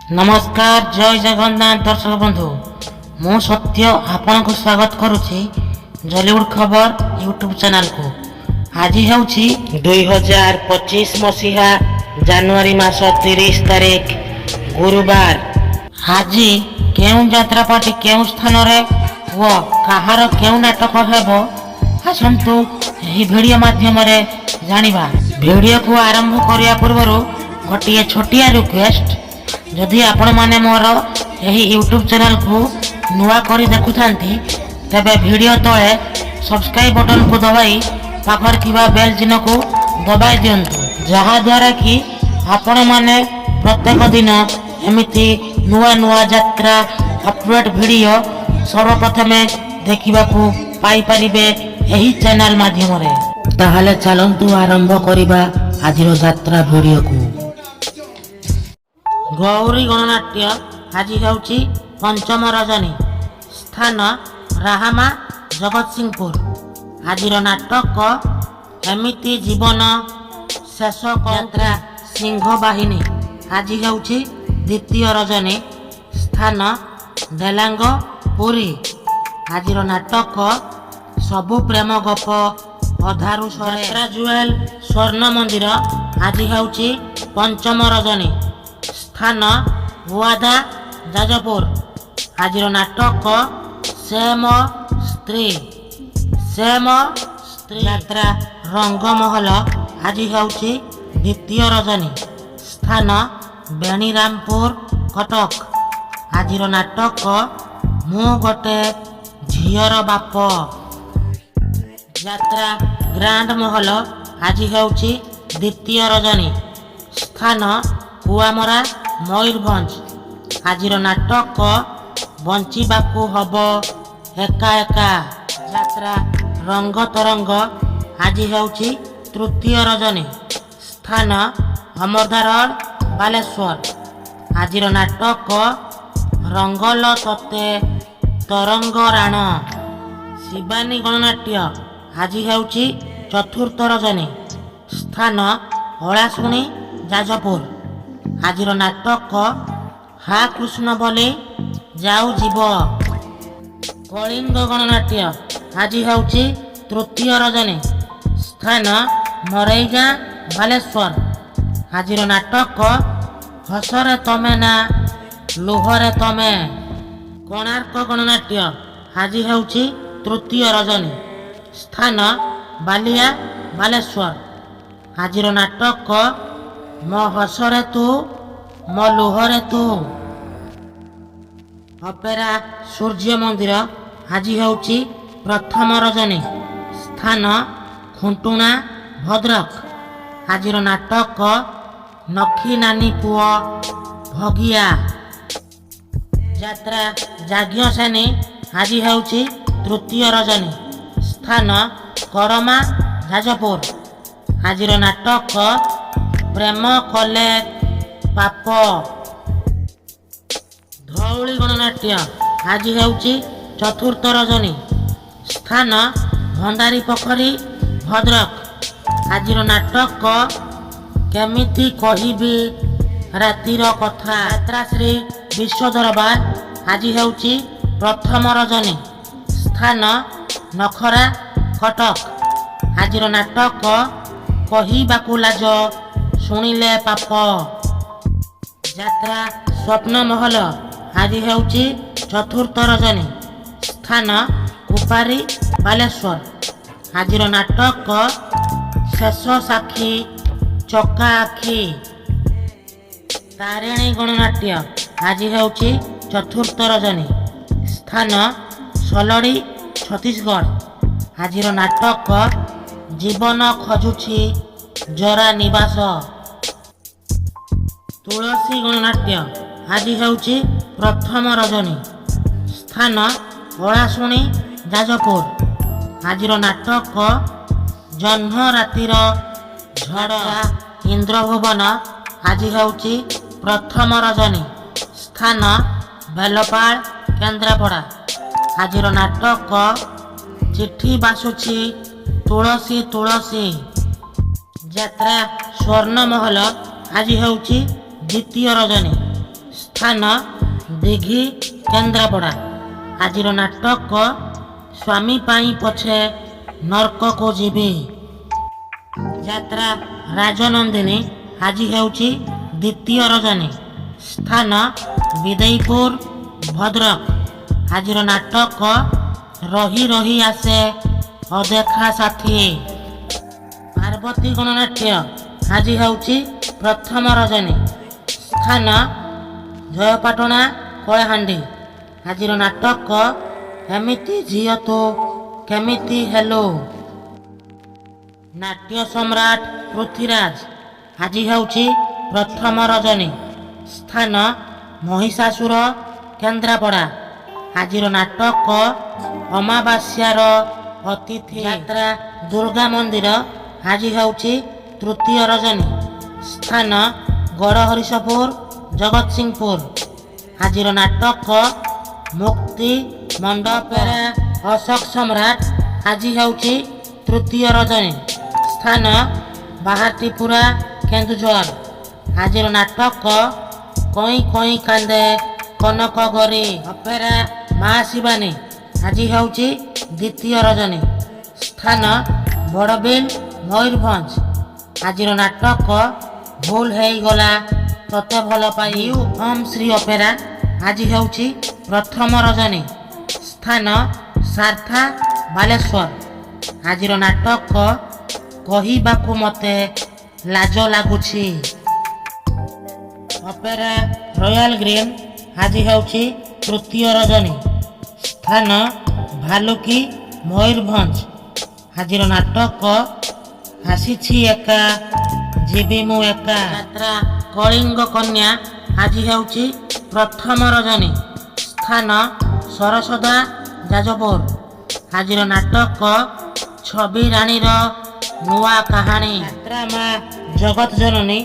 ନମସ୍କାର, ଜୟ ଜଗନ୍ନାଥ ଦର୍ଶକ ବନ୍ଧୁ। ମୁଁ ସତ୍ୟ ଆପଣଙ୍କୁ ସ୍ୱାଗତ କରୁଛି ଜଲିଉଡ଼ ଖବର ୟୁଟ୍ୟୁବ୍ ଚ୍ୟାନେଲକୁ। ଆଜି ହେଉଛି 2025 ମସିହା ଜାନୁଆରୀ ମାସ 30 ତାରିଖ, ଗୁରୁବାର। ଆଜି କେଉଁ ଯାତ୍ରା ପାର୍ଟି କେଉଁ ସ୍ଥାନରେ ଓ କାହାର କେଉଁ ନାଟକ ହେବ, ଆସନ୍ତୁ ଏହି ଭିଡ଼ିଓ ମାଧ୍ୟମରେ ଜାଣିବା। ଭିଡ଼ିଓକୁ ଆରମ୍ଭ କରିବା ପୂର୍ବରୁ ଗୋଟିଏ ଛୋଟିଆ ରିକ୍ୱେଷ୍ଟ, ଯଦି ଆପଣମାନେ ମୋର ଏହି ୟୁଟ୍ୟୁବ୍ ଚ୍ୟାନେଲକୁ ନୂଆ କରି ଦେଖୁଥାନ୍ତି, ତେବେ ଭିଡ଼ିଓ ତଳେ ସବସ୍କ୍ରାଇବ୍ ବଟନକୁ ଦବାଇ ପାଖରେ ଥିବା ବେଲ୍ ଚିହ୍ନକୁ ଦବାଇ ଦିଅନ୍ତୁ, ଯାହାଦ୍ୱାରା କି ଆପଣମାନେ ପ୍ରତ୍ୟେକ ଦିନ ଏମିତି ନୂଆ ନୂଆ ଯାତ୍ରା ଅପଡେଟ୍ ଭିଡ଼ିଓ ସର୍ବପ୍ରଥମେ ଦେଖିବାକୁ ପାଇପାରିବେ ଏହି ଚ୍ୟାନେଲ ମାଧ୍ୟମରେ। ତାହେଲେ ଚାଲନ୍ତୁ ଆରମ୍ଭ କରିବା ଆଜିର ଯାତ୍ରା ଭିଡ଼ିଓକୁ। ଗୌରୀ ଗଣନାଟ୍ୟ, ଆଜି ହେଉଛି ପଞ୍ଚମ ରଜନୀ। ସ୍ଥାନ ରାହାମା, ଜଗତସିଂହପୁର। ଆଜିର ନାଟକ ଏମିତି ଜୀବନ ଶେଷ। ଯାତ୍ରା ସିଂହ ବାହିନୀ, ଆଜି ହେଉଛି ଦ୍ୱିତୀୟ ରଜନୀ। ସ୍ଥାନ ଡେଲାଙ୍ଗ, ପୁରୀ। ଆଜିର ନାଟକ ସବୁ ପ୍ରେମ ଗପ ଅଧାରୁ ସରେ। ଯାତ୍ରା ଜୁଏଲ ସ୍ୱର୍ଣ୍ଣ ମନ୍ଦିର, ଆଜି ହେଉଛି ପଞ୍ଚମ ରଜନୀ। ସ୍ଥାନ ଉଆଦା, ଯାଜପୁର। ଆଜିର ନାଟକ ସେ ମୋ ସ୍ତ୍ରୀ, ସେ ମୋ ସ୍ତ୍ରୀ। ଯାତ୍ରା ରଙ୍ଗମହଲ, ଆଜି ହେଉଛି ଦ୍ୱିତୀୟ ରଜନୀ। ସ୍ଥାନ ବେଣୀରାମପୁର, କଟକ। ଆଜିର ନାଟକ ମୁଁ ଗୋଟେ ଝିଅର ବାପ। ଯାତ୍ରା ଗ୍ରାଣ୍ଡ ମହଲ, ଆଜି ହେଉଛି ଦ୍ୱିତୀୟ ରଜନୀ। ସ୍ଥାନ କୁଆମରା, ମୟୂରଭଞ୍ଜ। ଆଜିର ନାଟକ ବଞ୍ଚିବାକୁ ହବ ଏକା ଏକା। ଯାତ୍ରା ରଙ୍ଗ ତରଙ୍ଗ, ଆଜି ହେଉଛି ତୃତୀୟ ରଜନୀ। ସ୍ଥାନ ଅମର୍ଦ୍ଦା ରୋଡ଼, ବାଲେଶ୍ୱର। ଆଜିର ନାଟକ ରଙ୍ଗଲ ତତେ ତରଙ୍ଗ ରାଣ। ଶିବାନୀ ଗଣନାଟ୍ୟ, ଆଜି ହେଉଛି ଚତୁର୍ଥ ରଜନୀ। ସ୍ଥାନ ଓଳାଶୁଣୀ, ଯାଜପୁର। ଆଜିର ନାଟକ ହା କୃଷ୍ଣ ବୋଲି ଯାଉ ଯିବ। କଳିଙ୍ଗ ଗଣନାଟ୍ୟ, ଆଜି ହେଉଛି ତୃତୀୟ ରଜନୀ। ସ୍ଥାନ ମରେଇଗାଁ, ବାଲେଶ୍ୱର। ଆଜିର ନାଟକ ହସରେ ତମେ ନା ଲୁହରେ ତମେ। କୋଣାର୍କ ଗଣନାଟ୍ୟ, ଆଜି ହେଉଛି ତୃତୀୟ ରଜନୀ। ସ୍ଥାନ ବାଲିଆ, ବାଲେଶ୍ୱର। ଆଜିର ନାଟକ ମୋ ହସରେ ତୁ ମୋ ଲୁହରେ ତୁ। ଅପେରା ସୂର୍ଯ୍ୟ ମନ୍ଦିର, ଆଜି ହେଉଛି ପ୍ରଥମ ରଜନୀ। ସ୍ଥାନ ଖୁଣ୍ଟୁଣା, ଭଦ୍ରକ। ଆଜିର ନାଟକ ନଖି ନାନୀ ପୁଅ ଭଗିଆ। ଯାତ୍ରା ଯାଜ୍ଞସେନୀ, ଆଜି ହେଉଛି ତୃତୀୟ ରଜନୀ। ସ୍ଥାନ କରମା, ଯାଜପୁର। ଆଜିର ନାଟକ ପ୍ରେମ କଲେ ପାପ। ଧଉଳି ଗଣନାଟ୍ୟ, ଆଜି ହେଉଛି ଚତୁର୍ଥ ରଜନୀ। ସ୍ଥାନ ଭଣ୍ଡାରୀ ପୋଖରୀ, ଭଦ୍ରକ। ଆଜିର ନାଟକ କେମିତି କହିବି ରାତିର କଥା। ଯାତ୍ରାଶ୍ରୀ ବିଶ୍ୱ ଦରବାର, ଆଜି ହେଉଛି ପ୍ରଥମ ରଜନୀ। ସ୍ଥାନ ନଖରା, କଟକ। ଆଜିର ନାଟକ କହିବାକୁ ଲାଜ ଶୁଣିଲେ ପାପ। ଯାତ୍ରା ସ୍ୱପ୍ନ ମହଲ, ଆଜି ହେଉଛି ଚତୁର୍ଥ ରଜନୀ। ସ୍ଥାନ କୁପାରୀ, ବାଲେଶ୍ୱର। ଆଜିର ନାଟକ ଶେଷ ସାକ୍ଷୀ ଚକା ଆଖି। ତାରିଣୀ ଗଣନାଟ୍ୟ, ଆଜି ହେଉଛି ଚତୁର୍ଥ ରଜନୀ। ସ୍ଥାନ ସଲଡ଼ି, ଛତିଶଗଡ଼। ଆଜିର ନାଟକ ଜୀବନ ଖୋଜୁଛି ଜରା ନିବାସ। ତୁଳସୀ ଗଣନାଟ୍ୟ, ଆଜି ହେଉଛି ପ୍ରଥମ ରଜନୀ। ସ୍ଥାନ ଓଳାଶୁଣୀ, ଯାଜପୁର। ଆଜିର ନାଟକ ଜହ୍ନ ରାତିର ଝଡ଼। ଇନ୍ଦ୍ରଭୁବନ, ଆଜି ହେଉଛି ପ୍ରଥମ ରଜନୀ। ସ୍ଥାନ ବେଲପାଳ, କେନ୍ଦ୍ରାପଡ଼ା। ଆଜିର ନାଟକ ଚିଠି ବାସୁଛି ତୁଳସୀ ତୁଳସୀ। ଯାତ୍ରା ସ୍ୱର୍ଣ୍ଣମହଲ, ଆଜି ହେଉଛି ଦ୍ୱିତୀୟ ରଜନୀ। ସ୍ଥାନ ଦିଘି, କେନ୍ଦ୍ରାପଡ଼ା। ଆଜିର ନାଟକ ସ୍ୱାମୀ ପାଇଁ ପଛେ ନର୍କକୁ ଯିବି। ଯାତ୍ରା ରାଜନନ୍ଦିନୀ ଆଜି ହେଉଛି ଦ୍ୱିତୀୟ ରଜନୀ। ସ୍ଥାନ ବିଦେଇପୁର, ଭଦ୍ରକ। ଆଜିର ନାଟକ ରହି ରହି ଆସେ ଅଦେଖା ସାଥୀ। ପାର୍ବତୀ ଗଣନାଟ୍ୟ ଆଜି ହେଉଛି ପ୍ରଥମ ରଜନୀ। ସ୍ଥାନ ଜୟପାଟଣା, କଳାହାଣ୍ଡି। ଆଜିର ନାଟକ ଏମିତି ଝିଅ ତୁ କେମିତି ହେଲୁ। ନାଟ୍ୟ ସମ୍ରାଟ ପୃଥ୍ୱୀରାଜ ଆଜି ହେଉଛି ପ୍ରଥମ ରଜନୀ। ସ୍ଥାନ ମହିଷାସୁର, କେନ୍ଦ୍ରାପଡ଼ା। ଆଜିର ନାଟକ ଅମାବାସ୍ୟାର ଅତିଥି। ଯାତ୍ରା ଦୁର୍ଗା ମନ୍ଦିର ଆଜି ହେଉଛି ତୃତୀୟ ରଜନୀ। ସ୍ଥାନ ଗଡ଼ହରିଶପୁର, ଜଗତସିଂହପୁର। ଆଜିର ନାଟକ ମୁକ୍ତି ମଣ୍ଡପରେ ଅଶୋକ ସମ୍ରାଟ ଆଜି ହେଉଛି ତୃତୀୟ ରଜନୀ। ସ୍ଥାନ ବାହାଟିପୁରା, କେନ୍ଦୁଝର। ଆଜିର ନାଟକ କଇଁ କଇଁ କାନ୍ଦେ କନକ ଗରି। ଅପେରା ମା ଶିବାନୀ ଆଜି ହେଉଛି ଦ୍ୱିତୀୟ ରଜନୀ। ସ୍ଥାନ ବଡ଼ବିଲ, ମୟୂରଭଞ୍ଜ। ଆଜିର ନାଟକ ଭୁଲ ହେଇଗଲା ତତେ ଭଲ ପାଇ। ଓମ୍ ଶ୍ରୀ ଅପେରା ଆଜି ହେଉଛି ପ୍ରଥମ ରଜନୀ। ସ୍ଥାନ ସାର୍ଥା, ବାଲେଶ୍ୱର। ଆଜିର ନାଟକ କହିବାକୁ ମୋତେ ଲାଜ ଲାଗୁଛି। ଅପେରା ରୟାଲ ଗ୍ରୀନ୍ ଆଜି ହେଉଛି ତୃତୀୟ ରଜନୀ। ସ୍ଥାନ ଭାଲୁକି, ମୟୂରଭଞ୍ଜ। ଆଜିର ନାଟକ ଆସିଛି ଏକା ଯିବି ମୁଁ ଏକା। ଯାତ୍ରା କଳିଙ୍ଗ କନ୍ୟା ଆଜି ହେଉଛି ପ୍ରଥମ ରଜନୀ। ସ୍ଥାନ ସରସଦା, ଯାଜପୁର। ଆଜିର ନାଟକ ଛବି ରାଣୀର ନୂଆ କାହାଣୀ। ଯାତ୍ରା ମା ଜଗତ ଜନନୀ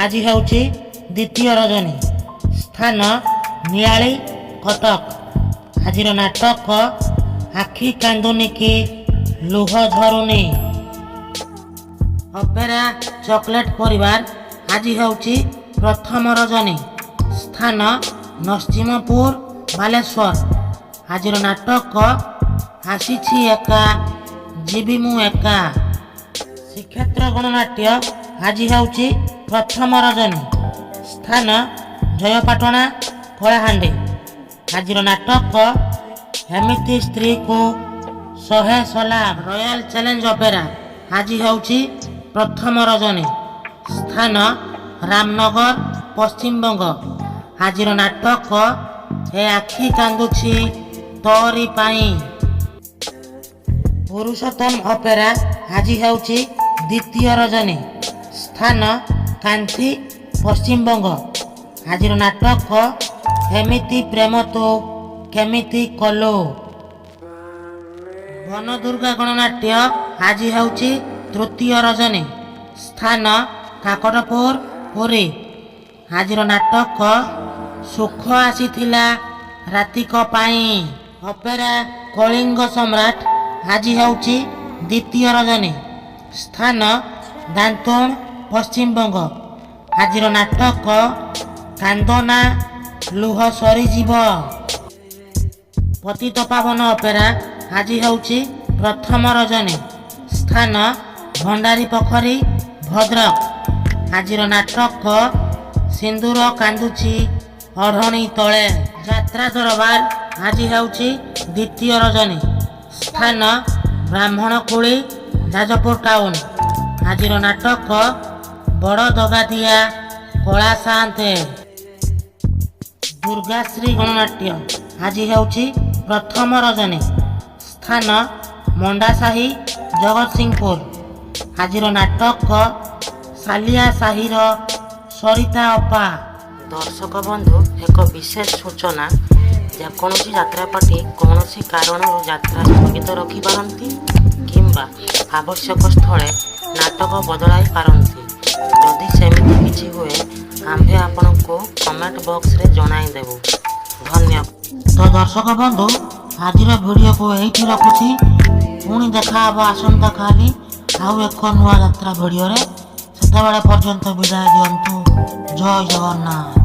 ଆଜି ହେଉଛି ଦ୍ୱିତୀୟ ରଜନୀ। ସ୍ଥାନ ନିଆଳି, କଟକ। ଆଜିର ନାଟକ ଆଖି କାନ୍ଦୁନି କି ଲୁହ ଝରୁନି। ଅପେରା ଚକୋଲେଟ୍ ପରିବାର ଆଜି ହେଉଛି ପ୍ରଥମ ରଜନୀ। ସ୍ଥାନ ନରସିଂହପୁର, ବାଲେଶ୍ୱର। ଆଜିର ନାଟକ ଆସିଛି ଏକା ଯିବି ମୁଁ ଏକା। ଶ୍ରୀକ୍ଷେତ୍ର ଗଣନାଟ୍ୟ ଆଜି ହେଉଛି ପ୍ରଥମ ରଜନୀ। ସ୍ଥାନ ଜୟପାଟଣା, କଳାହାଣ୍ଡି। ଆଜିର ନାଟକ ଏମିତି ସ୍ତ୍ରୀକୁ ଶହେ ସଲାମ। ରୟାଲ ଚ୍ୟାଲେଞ୍ଜ ଅପେରା ଆଜି ହେଉଛି ପ୍ରଥମ ରଜନୀ। ସ୍ଥାନ ରାମନଗର, ପଶ୍ଚିମବଙ୍ଗ। ଆଜିର ନାଟକ ଏ ଆଖି କାନ୍ଦୁଛି ତୋରି ପାଇଁ। ପୁରୁଷୋତ୍ତମ ଅପେରା ଆଜି ହେଉଛି ଦ୍ୱିତୀୟ ରଜନୀ। ସ୍ଥାନ କାନ୍ଥି, ପଶ୍ଚିମବଙ୍ଗ। ଆଜିର ନାଟକ ଏମିତି ପ୍ରେମ ତୁ କେମିତି କଲୁ। ବନଦୁର୍ଗା ଗଣନାଟ୍ୟ ଆଜି ହେଉଛି ତୃତୀୟ ରଜନୀ। ସ୍ଥାନ କାକଟପୁର, ପୁରୀ। ଆଜିର ନାଟକ ସୁଖ ଆସିଥିଲା ରାତିକ ପାଇଁ। ଅପେରା କଳିଙ୍ଗ ସମ୍ରାଟ ଆଜି ହେଉଛି ଦ୍ୱିତୀୟ ରଜନୀ। ସ୍ଥାନ ଦାନ୍ତୁଣ, ପଶ୍ଚିମବଙ୍ଗ। ଆଜିର ନାଟକ କାନ୍ଦନା ଲୁହ ସରିଯିବ। ପତିତ ପାବନ ଅପେରା ଆଜି ହେଉଛି ପ୍ରଥମ ରଜନୀ। ସ୍ଥାନ ଭଣ୍ଡାରୀ ପୋଖରୀ, ଭଦ୍ରକ। ଆଜିର ନାଟକ ସିନ୍ଦୁର କାନ୍ଦୁଛି ଓଢ଼ଣୀ ତଳେ। ଯାତ୍ରା ଦରବାର ଆଜି ହେଉଛି ଦ୍ୱିତୀୟ ରଜନୀ। ସ୍ଥାନ ବ୍ରାହ୍ମଣକୁଳି, ଯାଜପୁର ଟାଉନ। ଆଜିର ନାଟକ ବଡ଼ ଦଗାଦିଆ କଳା ସାନ୍ତେ। ଦୁର୍ଗାଶ୍ରୀ ଗଣନାଟ୍ୟ ଆଜି ହେଉଛି ପ୍ରଥମ ରଜନୀ। ସ୍ଥାନ ମଣ୍ଡାସାହି, ଜଗତସିଂହପୁର। ଆଜିର ନାଟକ ସାଲିଆ ସାହିର ସରିତା ଅପା। ଦର୍ଶକ ବନ୍ଧୁ, ଏକ ବିଶେଷ ସୂଚନା। ଯେକୌଣସି ଯାତ୍ରା ପାର୍ଟି କୌଣସି କାରଣରୁ ଯାତ୍ରା ସ୍ଥଗିତ ରଖିପାରନ୍ତି କିମ୍ବା ଆବଶ୍ୟକ ସ୍ଥଳେ ନାଟକ ବଦଳାଇ ପାରନ୍ତି। ଯଦି ସେମିତି କିଛି ହୁଏ, ଆମ୍ଭେ ଆପଣଙ୍କୁ କମେଣ୍ଟ ବକ୍ସରେ ଜଣାଇଦେବୁ। ଧନ୍ୟବାଦ। ତ ଦର୍ଶକ ବନ୍ଧୁ, ଆଜିର ଭିଡ଼ିଓକୁ ଏଇଠି ରଖୁଛି। ପୁଣି ଦେଖା ହେବ ଆସନ୍ତାକାଲି ଆଉ ଏକ ନୂଆ ଯାତ୍ରା ଭିଡ଼ିଓରେ। ସେତେବେଳେ ପର୍ଯ୍ୟନ୍ତ ବିଦାୟ ଦିଅନ୍ତୁ। ଜୟ ଜଗନ୍ନାଥ।